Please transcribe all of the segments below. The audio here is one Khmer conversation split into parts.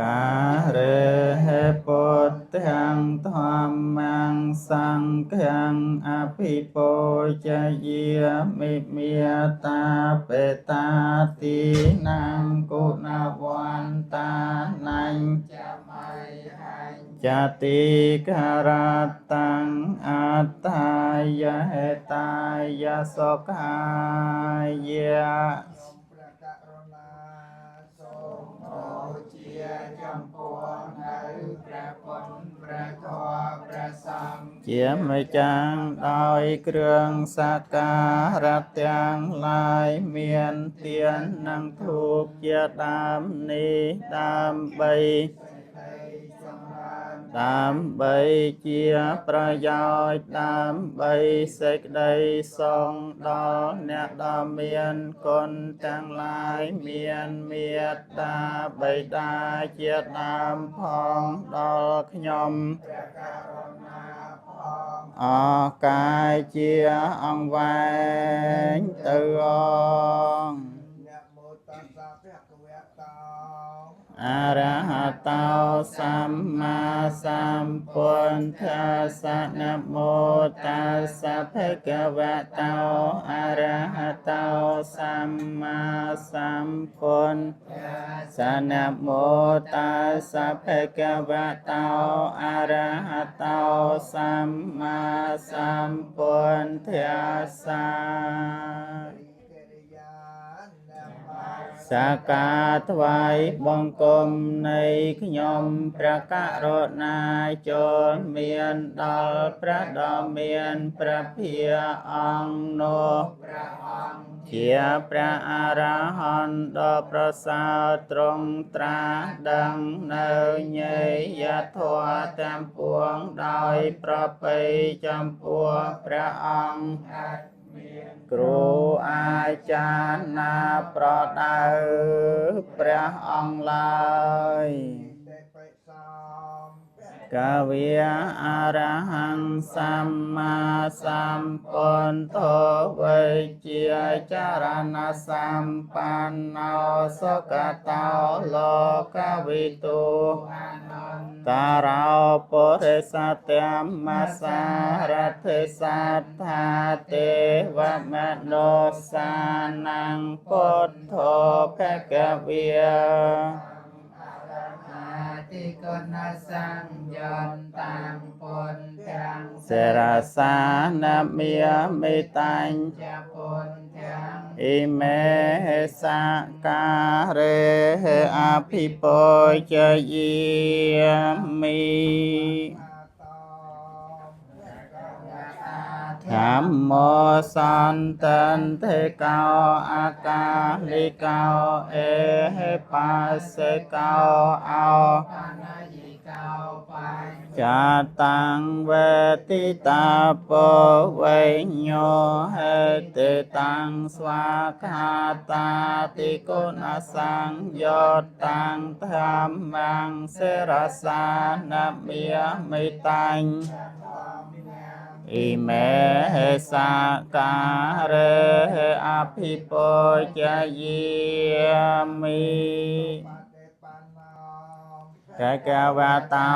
ការរេហេពុទ្ធាំធម្មំសង្ឃំអភិពោជយាមិមេតាបេតាទីនੰគុណវន្តានញ្ចតិករតាំងអត្តាយហេតាយសុខាយៈ សូមព្រះករុណាសូមបូជាចំពោះនៅព្រះពុទ្ធព្រះធម៌ព្រះសង្ឃ ជាម្ចាស់ដោយគ្រឿងសក្ការៈទាំងឡាយមានទាននិងធូបជាដើមនេះដើម្បី ដីចម្រើន ដើម្បីជាប្រយោជន៍ដើម្បីសេចក្តីសងដល់អ្នកដ៏មានគុណទាំងឡាយមានមេត្តាបិតាជាដើមផងដល់ខ្ញុំ ព្រះករុណាផង អកាយជាអង្គវែងទៅអង នមោតស្សៈភគវតោ អរហតោសម្មាសម្ពុទ្ធាសនមោតាសភគវតោអរហតោសម្មាសម្ពុទ្ធាសនមោតាសភគវតោអរហតោសម្មាសម្ពុទ្ធាសា កិរិយានម សកាថ្វាយបង្គំនៃខ្ញុំព្រះករុណាចូលមានដល់ព្រះដ៏មានព្រះភិយអង្គនោះ ព្រះអង្គ ជាព្រះអរហន្តដ៏ប្រសើរទ្រង់ត្រាស់ដឹងនៅញយធម៌ទាំងពួងដោយប្រពៃចំពោះព្រះអង្គ អត់មាន គ្រូអាចារ្យណាប្រដៅព្រះអង្គឡើយ ទេបិសោ កវិអរហង្គសម្មាសម្ពុទ្ធោវិជ្ជាចរណសម្បណ្ណោសុគតោលោកវិទូ អនន្ត តារោពុរិសធម្មសារថិសត្ថាទេវមនុស្សានំពុទ្ធោភគវិ អាតិគុណសង្យន្តតាំពុនទាំង សេរសានមាមិតាញ់ ជាពុនទាំង អ៊ីមេសការេអភិពោជយាមិ ធម្មោសន្តន្តិកោអាកាលិកោអេហេបាសិកោអោ បនយិកោបញ្ ចតាំងវេទិតាពវេញ្ញោហេតិតាំងស្វាខាតាតិគុណសង្យោតាំងធម្មងសិរសានមាមិតាញ់ អ៊ីមេសាការេអភិពោជយាមិ កកវតោ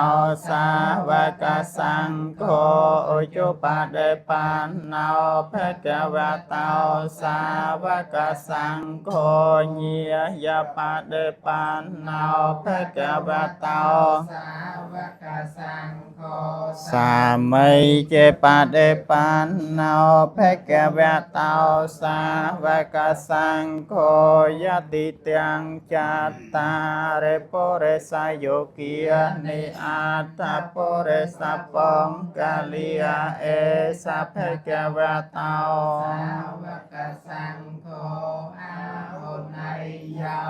សាវកសង្ឃោឧជបដិបណ្ណោភគវតោសាវកសង្ឃោញាយបដិបណ្ណោភគវតោ សាវកសង្ឃោ សាមីចេបដិបណ្ណោភគវតោសាវកសង្ឃោយតិទាំងចត្តារិពុរិសយោគានិអត្តពុរិសពង្កលិយអេសភគវតោ សាវកសង្ឃោអាហុណៃយោ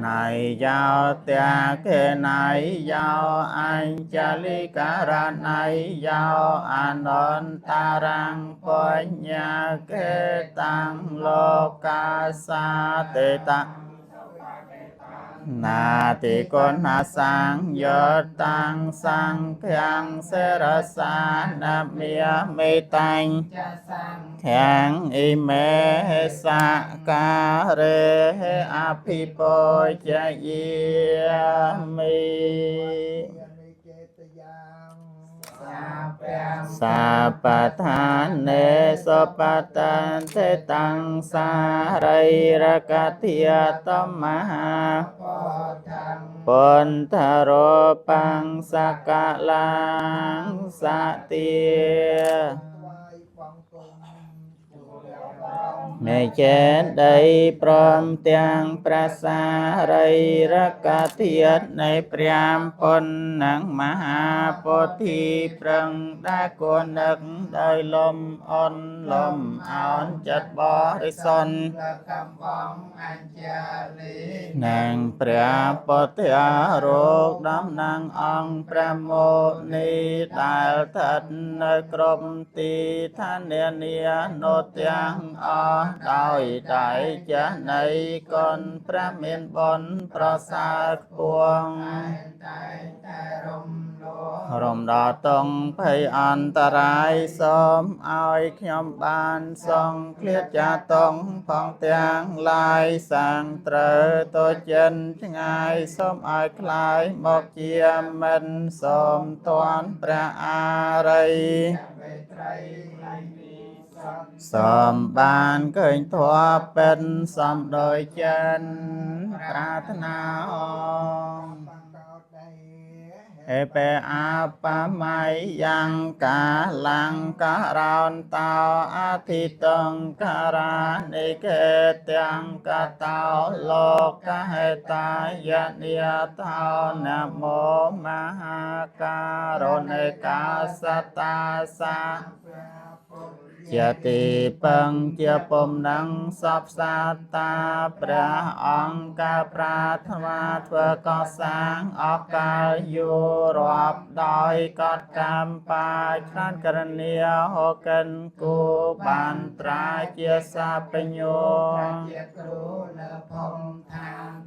ណៃយោតាខេណៃយោអញ្ចលិករណៃយោអនន្តរាំងបញ្ញាកេតាំងលោកាសាទេតា ណាតិគុណសង្យុត្តតាំងសង្ឃាំងសិរសានមាមេតាញ់ខាងអ៊ីមេសការេអភិពុជយាមិ សាបឋានេសុបតន្តិតាំងសារីរកធាតមហាពន្ធរោបង្សកលាងសតិមេចេតី ព្រមទាំងព្រះសារីរកធាតុនៃព្រះពុទ្ធនិងមហាពុទ្ធិ ប្រឹងដែលគួរនឹកដោយលំអន់លំអោនចិត្តបរិសុទ្ធ និងព្រះពុទ្ធរូបតំណាងអង្គព្រះមុនី ដែលស្ថិតនៅគ្រប់ទីឋាននានានោះទាំងអស់ ដោយដៃចាស់នៃគុណព្រះមានបុណ្យប្រសើរខ្ពង់ រំដល់តងភ័យអន្តរាយ សូមឲ្យខ្ញុំបានសងឃ្លាតចាតងផងទាំងឡាយ សាងត្រូវទៅចិនឆ្ងាយ សូមឲ្យคลายមកជាមិន សូមតន់ព្រះអារី សូមបានឃើញធម៌ពិតសំដោយចិនប្រាថ្នាអង អេបេអបមៃយ៉ាងកាលង្ការោនតោអធិតងការានិកេទាំងកតោលោកហេតាយនិយតោ នមោមហាការុណិកាសតាសាជាទីពឹងជាពំនឹងសពសាតា ព្រះអង្គកាលប្រាថ្នាធ្វើកសាងអស់កាលយូររាប់ ដោយកត់កម្មបាច្រើនករណីហកិនគូបានត្រាជាសាបញ្ញោ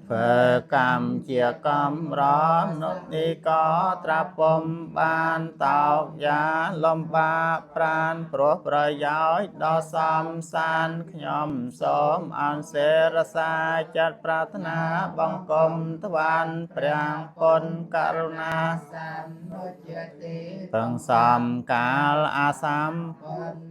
ធ្វើកម្មជាកំរនុនេះក៏ត្រាពំបានតោកយ៉ាលំបាកប្រាន ព្រោះប្រយោជន៍ដល់សំសាន ខ្ញុំសូមអនសេរសាចាត់ប្រាថ្នាបង្គំថ្វានព្រះពុទ្ធករុណា ពឹងសំកាលអាសំ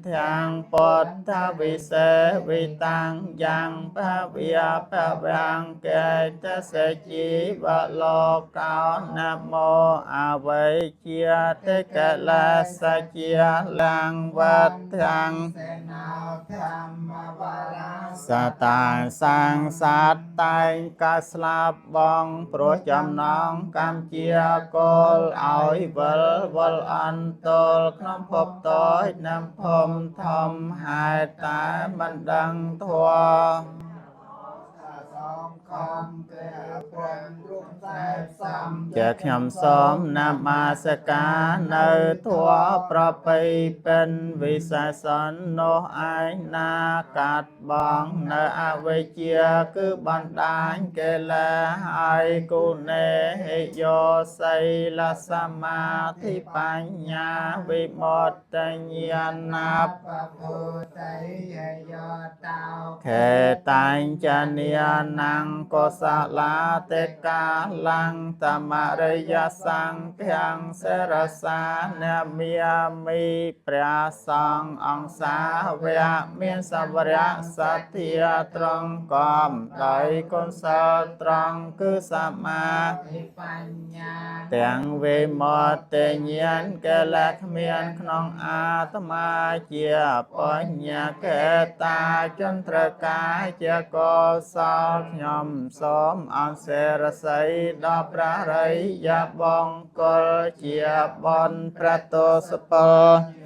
ទាំងពុទ្ធវិសេវិតាំងយ៉ាងភវិភវាំងកេតសេជីវលោកោ នមោអវេជាតិកលាសជាលាងវត្ធាំងសតាសាងសត្វតែងកាស្លាប់បង ព្រោះចំណងកម្មជាកុលឲ្យវិលវល់អន្តលក្នុងភពតូចនិងភពធំ ហេតុតែមិនដឹងធម៌ ជាខ្ញុំសូមនមស្ការនៅធម៌ប្រពៃពិនវិសេសននោះឯងណា កាត់បងនៅអវិជ្ជាគឺបណ្ដាញកិលេស ហើយគុណេយោសីលសមាធិបញ្ញាវិមុតតិញ្ញាណាខេតាញ់ចនិយានងកុសលាតិកាលੰតមរិយសង្ឃាំងសិរសានមាមិ ព្រះសង្ឃអង្គសាវៈមានសវរៈសទ្ធាត្រង់កំដោយគុណសិលត្រង់គឺសមាទាំងវិមុតតិញ្ញាណកិលេសគ្មានក្នុងអាត្មា ជាបញ្ញកេតាចន្ទ្រកាជាកុសល ខ្ញុំសូមអនសេរស័យដល់ព្រះរិយបង្គល ជាបនព្រះទសពល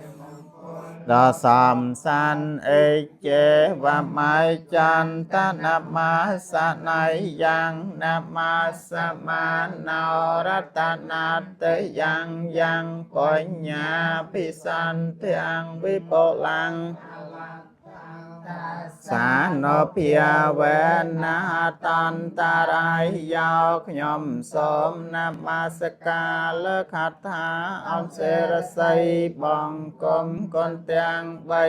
ដល់សំសាន អេចេវមៃចន្ទនមាសណៃយ៉ាងនមាសមាណោរតនតយ៉ាងយ៉ាងបញ្ញាភិសន្ធាងវិបុលੰ សានុភាវេណាតន្តរាយយោខ្ញុំសូមនមស្ការលើខថាអនសេរស័យបងគុំគុណទាំងបី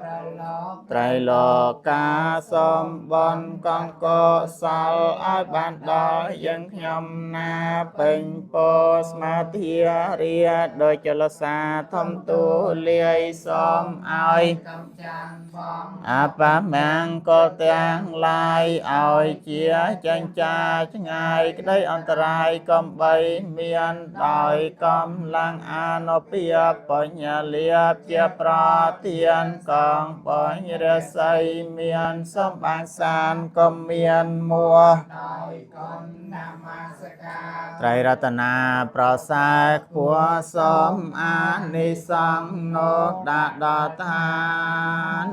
រលោក ត្រៃលោកាសូមបនកងកុសលឲ្យបានដល់យើងខ្ញុំណាពេញពោស្មាធិរាដោយចលសាធំទូលាយសូមឲ្យ កំចាំងបង អបមង្គលទាំងឡាយឲ្យជាចិញ្ចាឆ្ងាយក្តីអន្តរាយកុំបីមានដោយកម្លាំងអានុភាពបញ្ញលាភជាប្រទានកងបញ្ញរស័យមានសម្បានសានកុំមានមួ ដោយគុណនមស្ការ ត្រៃរតនាប្រសើរខ្ពស់សូមអានិសង្ឃនោដាក់ដល់ឋាន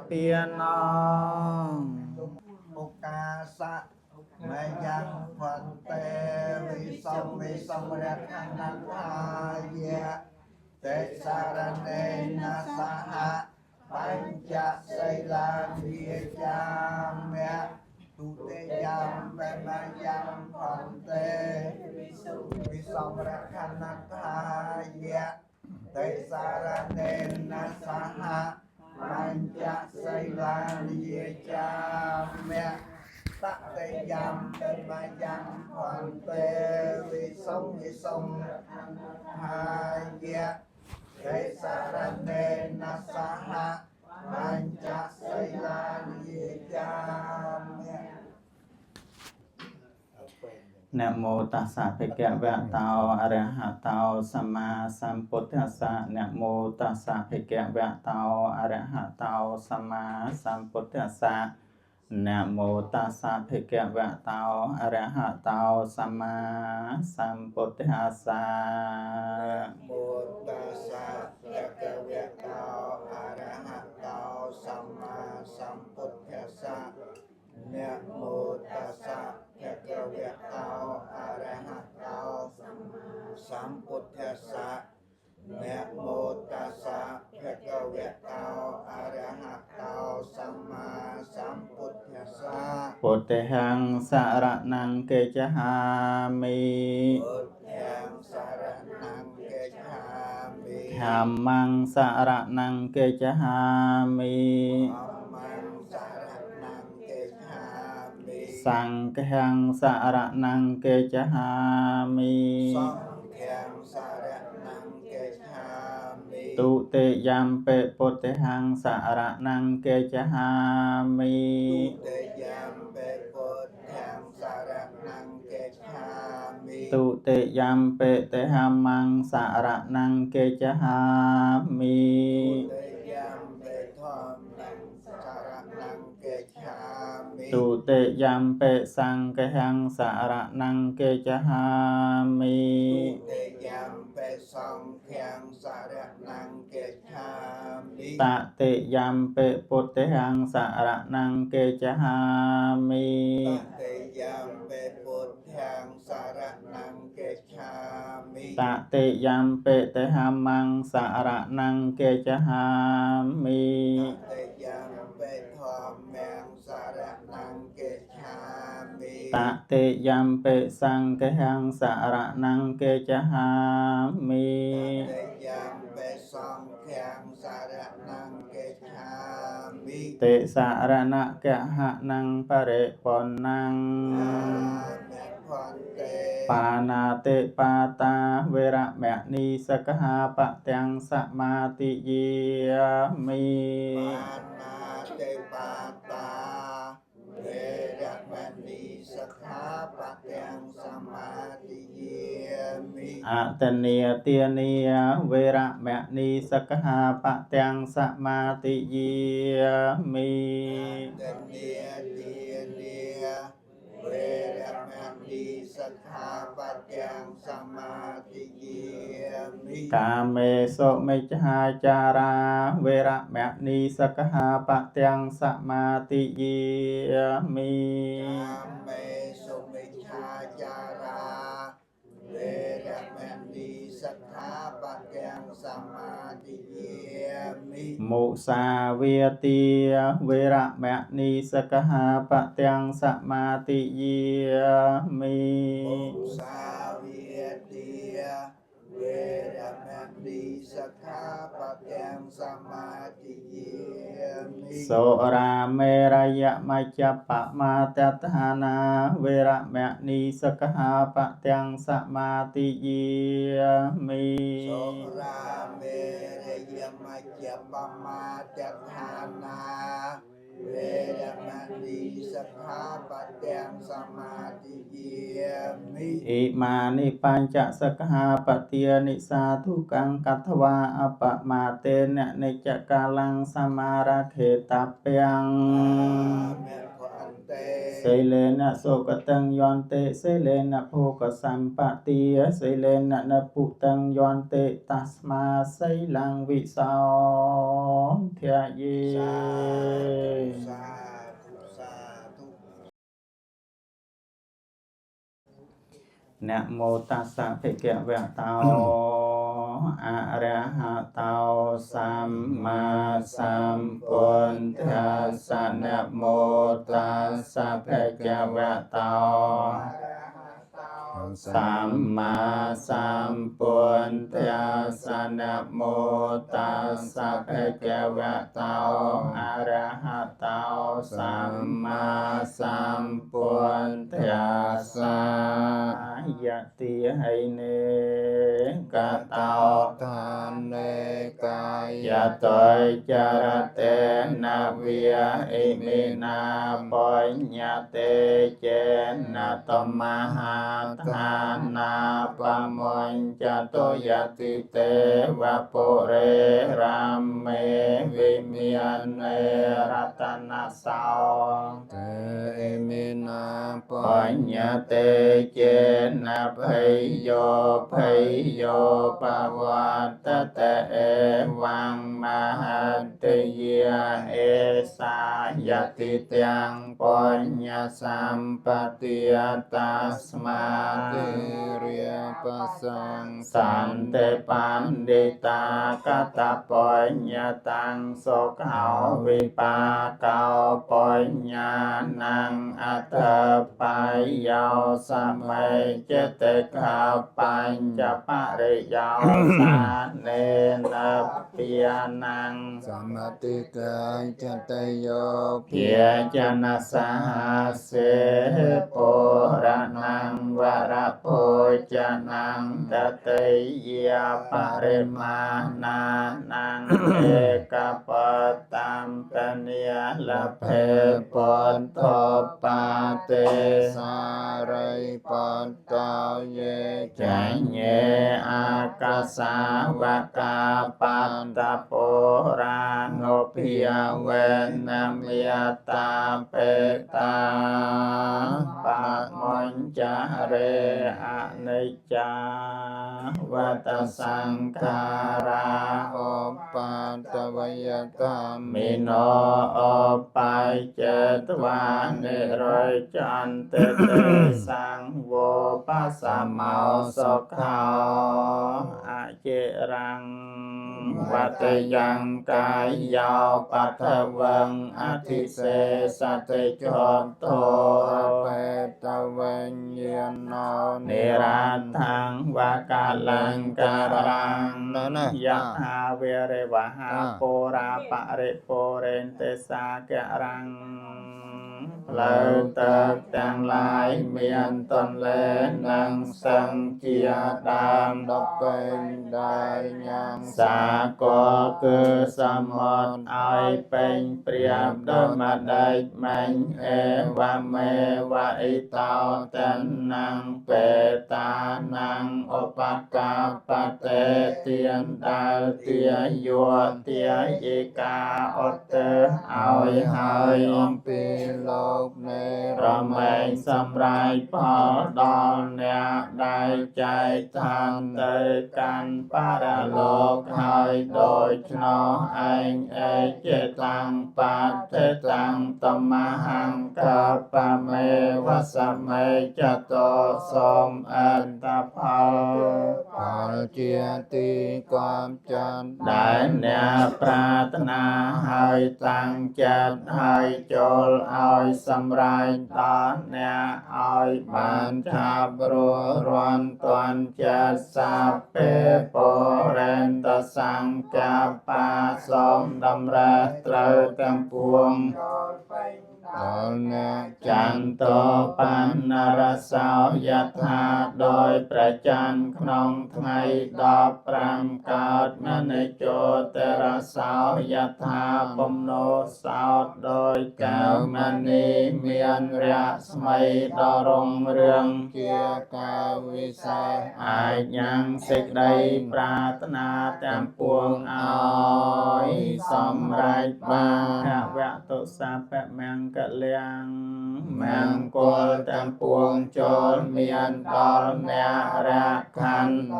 ពាណង បុកាសៈមយ៉ាងភន្ទេវិសំវិសំរខណដ្ឋាយៈទេសារណេនសហបញ្ចសីលានិយាមៈទុតិយំបមយ៉ាងភន្ទេវិសំរខណដ្ឋាយៈទេសារណេនសហបញ្ចសីលានិយាមៈ តតិយំតិមយ៉ាងភន្ទេវិសុងវិសុងហាយៈទេសារណេនសហបញ្ចសីលានិយាមៈ នមោតស្សៈភិក្ខវៈតោអរហតោសម្មាសម្ពុទ្ធស្សៈនមោតស្សៈភិក្ខវៈតោអរហតោសម្មាសម្ពុទ្ធស្សៈនមោតស្សៈភិក្ខវៈតោអរហតោសម្មាសម្ពុទ្ធស្សៈ មោតស្សៈភគវៈតោអរហតោសម្មាសម្ពុទ្ធស្សៈនមោតស្សៈភគវៈតោអរហតោសម្ពុទ្ធស្សៈនមោតស្សៈភគវៈតោអរហតោសម្មាសម្ពុទ្ធស្សៈ ពុទ្ធិហੰសរណង្កេចហាមិ ពុទ្ធាំសរណង្កេឆាមិ ធម្មੰសរណង្កេចហាមិ ធម្មំសរណង្កេឆាមិ សង្ឃੰសរណង្កេចហាមិ សង្ឃំសរណង្កេឆាមិ ទុតិយំបិពុទ្ធិហੰសរណង្កេចហាមិ ទុតិយំបេពុទ្ធាំសរណង្កេឆាមិ ទុតិយំបិតិហមੰសរណង្កេចហាមិ ទុតិយំបេធម្មំសរណង្កេឆាមិ ទុតិយំបិសង្ឃੰសរណង្កេចហាមិ ទុតិយំបេសង្ឃំសរណង្កេឆាមិ តតិយំបិពុទ្ធិហੰសរណង្កេចហាមិ តតិយំបេពុទ្ធាំសរណង្កេឆាមិ តតិយំបិតិហមੰសរណង្កេចហាមិ តតិយំបេធម្មំសរណង្កេឆាមិ តតិយំបិសង្ឃੰសរណង្កេចហាមិ តតិយំបេសង្ឃំសរណង្កេឆាមិ តិសរណកហណੰបរិបុណ្ណੰ អាមេភន្ទេ បាណាតិបាតាវេរមណីសកហាបទាំងសមាទិយាមិ បាណាតិបាតាវេរមណីសខាបទាំងសមាទិយាមិ អតនីទានីវេរមណីសកហាបទាំងសមាទិយាមិ តនីទានីវេរមណីសខាបទាំងសមាទិយាមិ កាមេសុមិច្ឆាចារាវេរមណីសកហាបទាំងសមាទិយាមិ កាមេសុមិច្ឆាចារាវេរមណីសខាបទាំងសមាទិយាមិ មុសាវាទាវេរមណីសក្ខាបទាំងសមាទិយាមិ មុសាវាទាវេរមណីសិក្ខាបទាំងសមាទិយាមិ សុរាមេរយមជ្ជបមាតដ្ឋានាវេរមណីសក្ខាបទាំងសមាទិយាមិ សុរាមេរយមជ្ជបមាតដ្ឋានាវេរមណីសិក្ខាបទាំងសមាទិយាមិ អ៊ិមានិបញ្ចសក្ខាបទានិសាធុកੰកត្វាអបមាតេននិច្ចកាលੰសមារាខេតពាំង មគ្គអន្តេ សីលេនសុគតੰយន្តិសីលេនភោគសម្បទាសីលេននពុតੰយន្តិតស្មាសីលੰវិសោធយេ សាសាធុសាធុ នមោតស្សៈភិក្ខវៈតោអរហតោសម្មាសម្ពុទ្ធាសៈនមោតស្សៈភិក្ខវៈតោសម្មាសម្ពុទ្ធាសៈនមោតស្សៈភិក្ខវៈតោអរហតោសម្មាសម្ពុទ្ធាសៈយតិហៃនេកតោ ឋានេកា យតយចរតេនវិអិមិនាបញ្ញតេចេនតមហាឋានាបមញ្ចតុយតិទេវពុរេរាមេវិមាននេរតនសោ តេអិមិនា បញ្ញតេចេនភយោភយោបវត្តតេអេវੰមហតិយាអេសាយតិទាំងបញ្ញសម្បតិតាស្មា តិរិយបសង្ សន្តិបណ្ឌិតាកតបញ្ញតាំងសុខោវិបាកោបញ្ញណੰអត្ថបាយយោសមេចិត្តខាបញ្ចបរិយោសានេនពាណੰ សមតិកាចតយោ ភាចនសហសេពុរណੰវរពុចនੰតតិយាបរិមាណានੰឯកបតំតនិលភេពន្ធបាទេ សារិបតោយេ ចញ្ញេអាកាសាវកាបតពុរានុភិយវេនមយតាបេតាបមញ្ចរេអនិច្ចាវតសង្ខារា ឧបាទវយតា មិណោអបាយចេតវានិរចន្តិទេសង្វោបសមោសុខោអចិរੰវតយ៉ាងកាយយោបថវងអធិសេសតិចតោ បេតវញ្ញណោ និរដ្ឋੰវកលង្ការੰយថាវេរិវហាពុរាបរិពុរិន្តិសាករੰផ្លូវទឹកទាំងឡាយមានទន្លេនិងសង្ជាដើម ដល់ពេញដែលញ៉ាំ សាកលគឺសមុទ្រឲ្យពេញព្រាបដោយម្ដេចមិញអេវមេវអិតោតនੰបេតានੰឧបកាបតេទានដែលទាយោទាយិកាឧទ្ទិសឲ្យហើយ អំពីលោកនៃ រមែងសម្រាយផលដល់អ្នកដែលចែកឋានទៅកាន់បរលោកហើយដូច្នោះឯងអេចេតាំងបតិតាំងតមហង្កបមេវសមេចតោសូមអន្តផល ផលជាទីគំចាត់ ដែលអ្នកប្រាថ្នាហើយតាំងចិត្តហើយចូលឲ្យសម្រេចដល់អ្នកឲ្យបានឆាប់រស់រាន់ទាន់ចិត្តសាពេពរេន្តសង្កបាសូមតម្រេះត្រូវទាំងពួង ដល់អ្នក ចន្ទោបណ្ណរសោយថាដោយប្រច័នក្នុងថ្ងៃ15កើតមនិជោតរសោយថាបំណោសោតដោយកែវមณีមានរស្មីដ៏រុងរឿង ជាកាវិសេស អាចញ៉ាំងសេចក្តីប្រាថ្នាទាំងពួងឲ្យសម្រេចបានភវតុសពមង្គលំមង្គលទាំងពួងចូលមានដល់អ្នករខណ្ឌ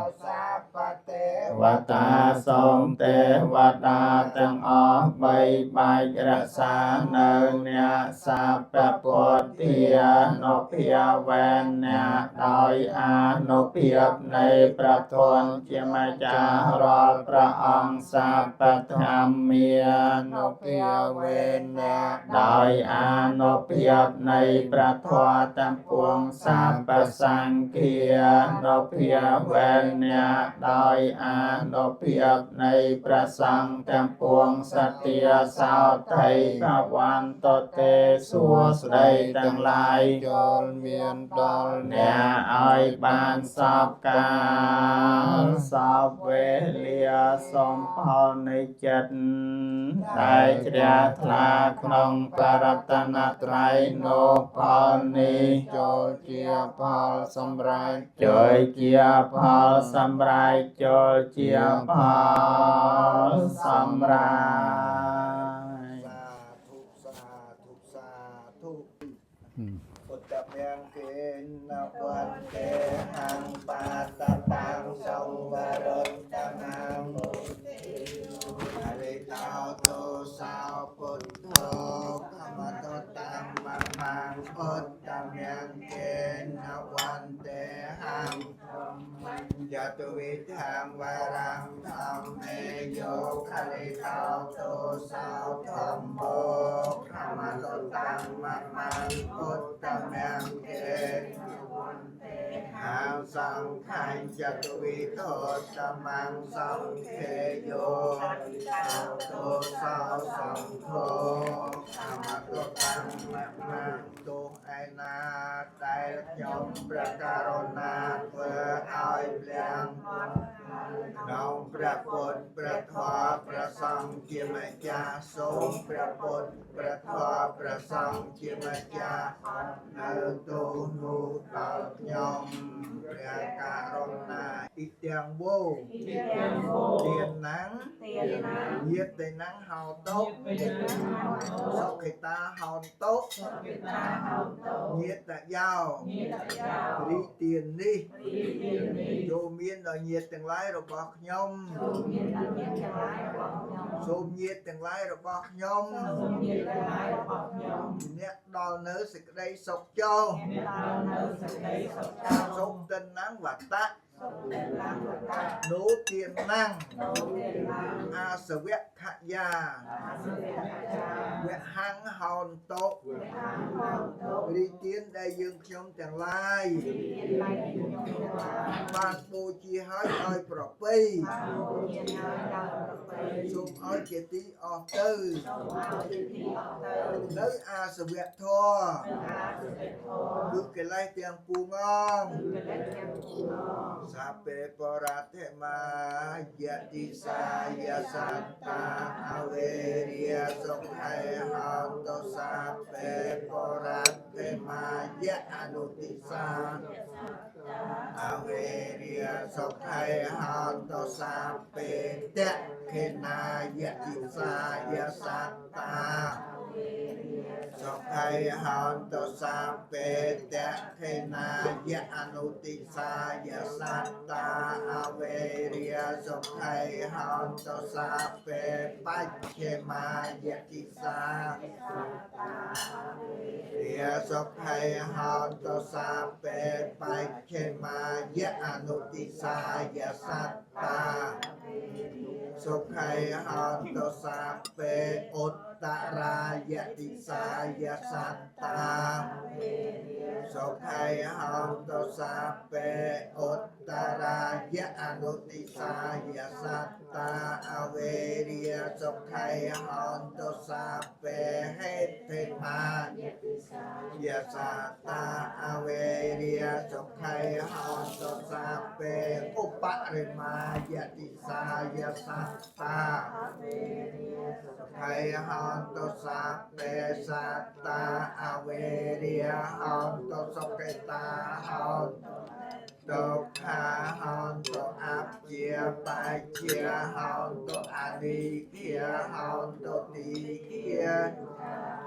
វតាសូមទេវតាទាំងអស់បីបាច់រក្សានៅអ្នកសពពុទ្ធានុភាវេនអ្នកដោយអានុភាពនៃព្រះធនជាម្ចាស់រាល់ព្រះអង្គសពធម្មា នុភាវេនៈ ដោយអានុភាពនៃព្រះធម៌ទាំងពួងសពសង្ឃានុភាវេនៈដោយអានុភាពនៃព្រះសង្ឃទាំងពួងសទ្ធាសោថៃភវន្តទេសួស្តីទាំងឡាយ ចូលមានដល់ អ្នកឲ្យបានសពកាលសពវេលាសូមផលនៃចិត្តដែលជ្រះថ្លាក្នុងបរតនត្រ័យនោះផលនេះ ចូលជាផលសម្រេច ជួយជាផលសម្រេចចូលជាផលសម្រេច សាធុសាធុសាធុពុទ្ធមង្គេនវន្ទេហੰបាតបាំងសង្វរតនាងអរិតោទោសោពុទ្ធោខមតតាំមមាំពុទ្ធមង្គេនវន្ទេហੰយតុវិធាងវរੰធម្មេយោខរិតោទោសោធម្មោខមតតាំមមាំពុទ្ធមង្គេ អាសង្ខញ្ចតុវិធោតមង្សង្ខេយោទោសោសង្ឃោអមតតាំមមាទោឯណាដែលខ្ញុំព្រះករុណាធ្វើឲ្យភ្លៀងក្នុងព្រះពុទ្ធព្រះធម៌ព្រះសង្ឃជាម្ចាស់សូមព្រះពុទ្ធព្រះធម៌ព្រះសង្ឃជាម្ចាស់នៅទូនោះដល់ខ្ញុំព្រះករុណាអ៊ីទាំងវោទានណាំងញាតិណាំងហោតុសុខិតាហោតុញាតយោរីទាននេះចូលមានដល់ញាតិទាំងឡាយរបស់ខ្ញុំសូមញាតិទាំងឡាយរបស់ខ្ញុំអ្នកដល់នៅសេចក្តីសុខចោសុខតិណាំងវតៈនោទានណាំងអាសវៈខយាវហੰហោនតុរីទានដែលយើងខ្ញុំទាំងឡាយបានបូជាហើយដោយប្រពៃសូមឲ្យជាទីអស់ទៅនៅអាសវៈធម៌គឺកិលេសទាំងពួងអងសាពេបរតិមាយតិសាយសត្តាអវេរិយសុខេហន្តសាពេបរតិមាយអនុតិសាអវេរិយសុខេហន្តសាពេតេខេណាយតិសាយសត្តា សុខៃហន្តសាពេតៈខេណាយៈអនុតិសាយសត្តាអវេរិយសុខៃហន្តសាពេបច្ឆេមាយតិសារិយសុខៃហន្តសាពេបច្ឆេមាយៈអនុតិសាយសត្តាសុខៃហន្តសាពេឧត្តរាយតិសាយសត្តាសុខៃហន្តសាពេឧត្តរាយអនុតិសាយសត្តាអវេរិយសុខៃហន្តសាពេហេតិមាយសត្តាអវេរិយសុខៃហន្តសាពេឧបរិមាយតិសាយសត្តាខៃហន្តសាពេសត្តាអវេរិយហន្តសុខេតាហន្តទុក្ខាហន្តអព្យាបច្ជាហន្តអនិគាហន្តទីគា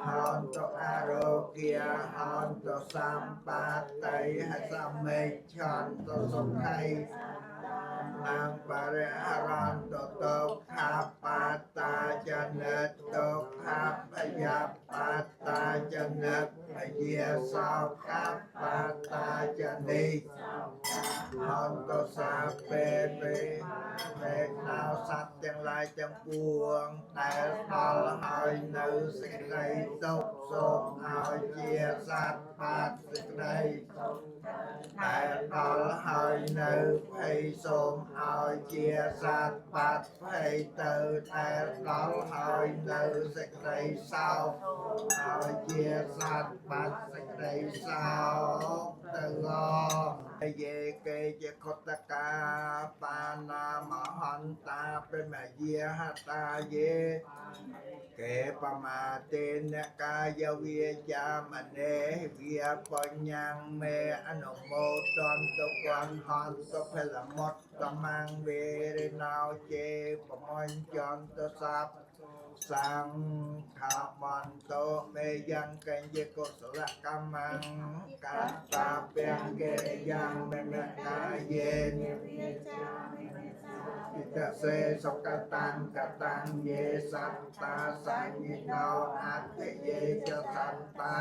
ហន្តអរោគាហន្តសម្បត្តិហសមេឆន្តសុខៃនងបរិហរន្តទុក្ខបត្តាចនិតទុក្ខភយបត្តាចនិតភយាសោកបត្តាចនិហន្តសាពេពេមេណោសត្វទាំងឡាយទាំងពួងដែលដល់ហើយនៅសេចក្តីទុក្ខសូមឲ្យជាសត្វបាត់សេចក្តីដែលដល់ហើយនៅភ័យសូមឲ្យជាសត្វបាត់ភ័យទៅដែលដល់ហើយនៅសេចក្តីសោកឲ្យជាសត្វបាត់សេចក្តីសោកទៅអយេកេជាខតកាបាណាមហន្តាព្រមយាហតាយេកេបមាទេនកាយវាចាមនេវាបញ្ញងមេអនុមោទន្តកនហន្តពលមុតតមង្វេរិណោចេបមញ្ចន្តសัพសង្ឃមន្តោមេយ៉ាងកញ្ញកុសលកម្មងកតាពាំងកិរិយ៉ាងមេមកាយេอิตเสสกตังกตังเยสัตตาสัญญิโนอัตเยจะสัตตา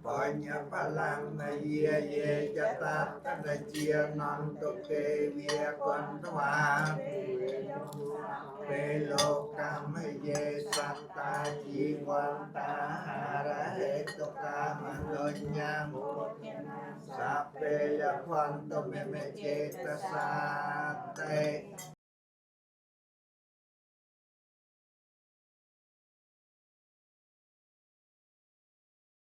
ปัญญาพลังเยเยจะตัตตะเจียนันตุเตเวียกันทวาเปโลกัมเยสัตตาจีวันตาหาระเหตุกามโนยังสัพเพยควันตุเมเมเจตสาเต